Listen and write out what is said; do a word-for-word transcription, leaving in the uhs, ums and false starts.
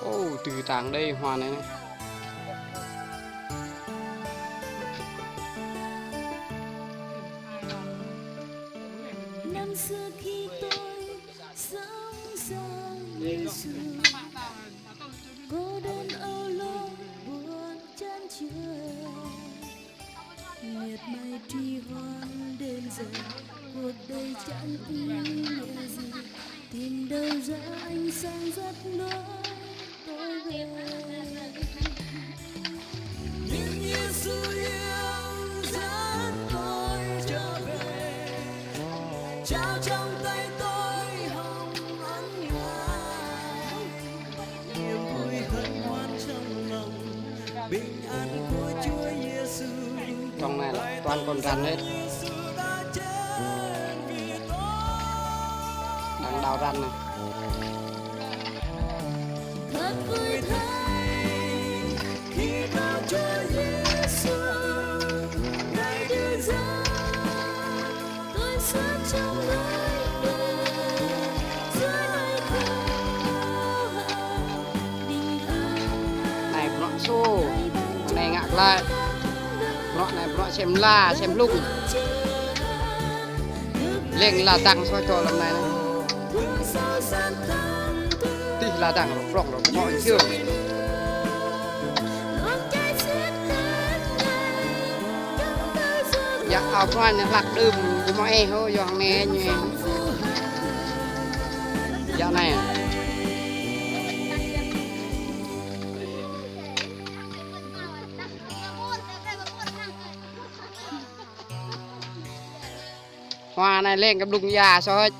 Ô, từ tháng đây hoa này này. Năm xưa khi tôi sống xa Giêsu, cô đơn âu lo buồn chán chường. Miệt mài trì hoãn đến giờ, cuộc đời chẳng ý nghĩa gì. Tìm đâu ra ánh sáng rất nổi tôi về. Nhưng Giêsu yêu dẫn tôi trở về, trao trong tay tôi hồng ân huệ. Niềm vui hân hoan trong lòng, bình an của Chúa Giêsu. Trong này là toàn con rắn hết. Đang đào rắn này. Thật vui thay khi bao Chúa Giêsu Ngài đưa ra. Anai bruă sô, anai ngă glaĭ. Bruă anai bruă sem la, sem hlung. Leng ladang sô čô lăm anai. Tih ladang rŏk rŏk rŏk rŏk čơ. Yă ao pran ñu hlăk đưm, ƀu mơ̆ ê hô, yua hăng anai ñu ê. Yă anai. Hoa anai leng kơ blung ia sô hơč.